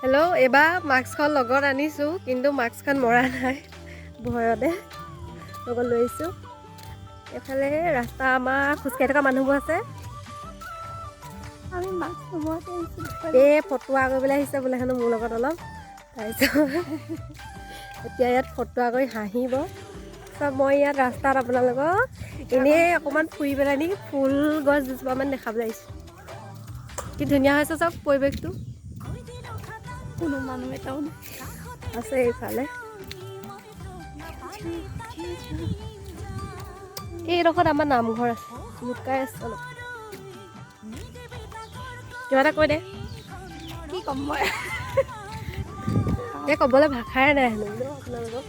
Hello', এইবাৰ মাস্কখন লগত আনিছোঁ, কিন্তু মাস্কখন মৰা নাই, ভয়তে লগত লৈ আহিছোঁ। এইফালে ৰাস্তা, আমাৰ খোজকাঢ়ি থকা মানুহবোৰ আছে। আমি মাস্ক নোমোৱাকৈ আহিছোঁ। এই ফটোৱা কৰিবলৈ আহিছে বোলে হেনো মোৰ লগত অলপ। তাৰপিছত এতিয়া ইয়াত ফটোৱা কৰি হাঁহিব চব। মই ইয়াত ৰাস্তাত আপোনালোকক এনেই অকণমান ফুৰি পেলাই নি ফুল গছ দুজোপামান দেখাবলৈ আহিছোঁ। কি ধুনীয়া হৈছে চাওক পৰিৱেশটো। কোনো মানুহ এটাও নাই। আছে এইফালে। এইডোখৰত আমাৰ নামঘৰ আছে, লুকাই আছে অলপ। কিবা এটা কৈ দে। কি ক'ম মই? এই ক'বলৈ ভাষাই নাই হেনো ন আপোনালোকক।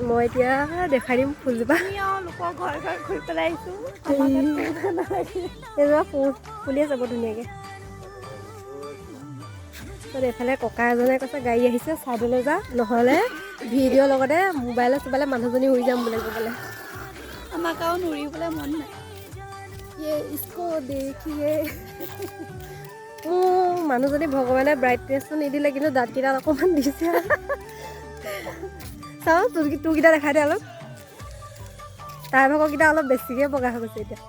মই এতিয়া দেখাই দিম ফুলজোপা। আমি আৰু লোকৰ ঘৰে ঘৰে ঘূৰি পেলাই আহিছোঁ, আমাৰ তাত কৰিব নালাগে। এইজোপা ফুল ফুলি আছে বৰ ধুনীয়াকৈ। তাৰপিছত এইফালে ককা এজনে কৈছে, গাড়ী আহিছে, ছাইডলৈ যা, নহ'লে ভিডিঅ'ৰ লগতে মোবাইলে চোবাইলে মানুহজনী উৰি যাম বোলে ক'বলৈ। আমাক আৰু নুৰিবলৈ মন নাই। ये इसको देखिए। মোৰ মানুহজনী ভগৱানে ব্ৰাইটনেছটো নিদিলে, কিন্তু দাঁতকেইটাত অকণমান দিছে। চাওঁ, তোৰকেইটা দেখাই দে অলপ। তাইৰ ভাগৰকেইটা অলপ বেছিকৈ বগা হৈ গৈছে এতিয়া।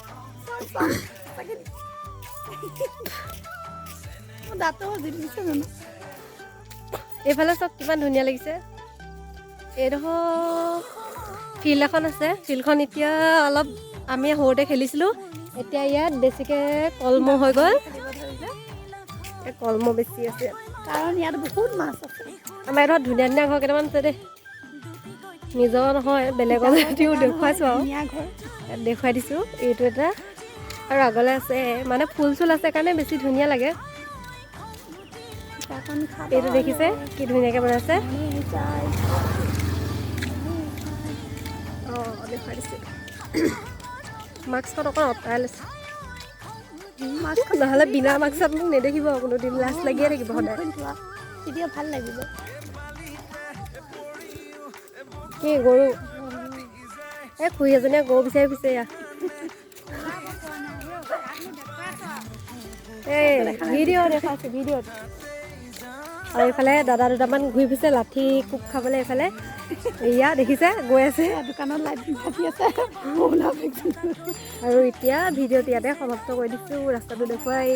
সঁচাকে মোৰ দাঁতো জিলিকিছে জানো? এইফালে চাওক, কিমান ধুনীয়া লাগিছে। এইডোখৰ ফিল্ড এখন আছে। ফিল্ডখন এতিয়া অলপ, আমি সৰুতে খেলিছিলোঁ, এতিয়া ইয়াত বেছিকৈ কলমৌ হৈ গ'ল। খেলিব ধৰিছে। এই কলমৌ বেছি আছে ইয়াত। কাৰণ ইয়াত বহুত মাছ আছে। আমাৰ এইডোখৰত ধুনীয়া ধুনীয়া ঘৰ কেইটামান আছে দেই। নিজৰ নহয়, বেলেগৰ যদিও দেখুৱাইছোঁ আৰু। ধুনীয়া ঘৰ। ইয়াত দেখুৱাই দিছোঁ। এইটো এটা আৰু আগলৈ আছে, মানে ফুল চুল আছে কাৰণে বেছি ধুনীয়া লাগে। পিঠাখন খাব। এইটো দেখিছে, কি ধুনীয়াকৈ বনাইছে। যায়। অঁ, দেখুৱাই দিছোঁ। মাস্কখন অকণ আঁতৰাই লৈছোঁ। মাছখন। নহ'লে বিনা মাস্কত মোক নেদেখিব কোনোদিন, লাজ লাগিয়ে থাকিব সদায়। খুলি থোৱা, তেতিয়া ভাল লাগিব। কি গৰু? এই খুৰী এজনীয়ে গৰু বিচাৰি ফুৰিছে এয়া। এই ভিডিঅ' দেখাইছোঁ ভিডিঅ'ত। আৰু এইফালে দাদা দুটামান ঘূৰি ফুৰিছে লাঠি কোব খাবলৈ। এইফালে এয়া দেখিছে, গৈ আছে। এয়া দোকানত লাইট ফাটি আছে কৰোণা ভেকচিন। আৰু এতিয়া ভিডিঅ'টো ইয়াতে সমাপ্ত কৰি দিছোঁ, ৰাস্তাটো দেখুৱাই।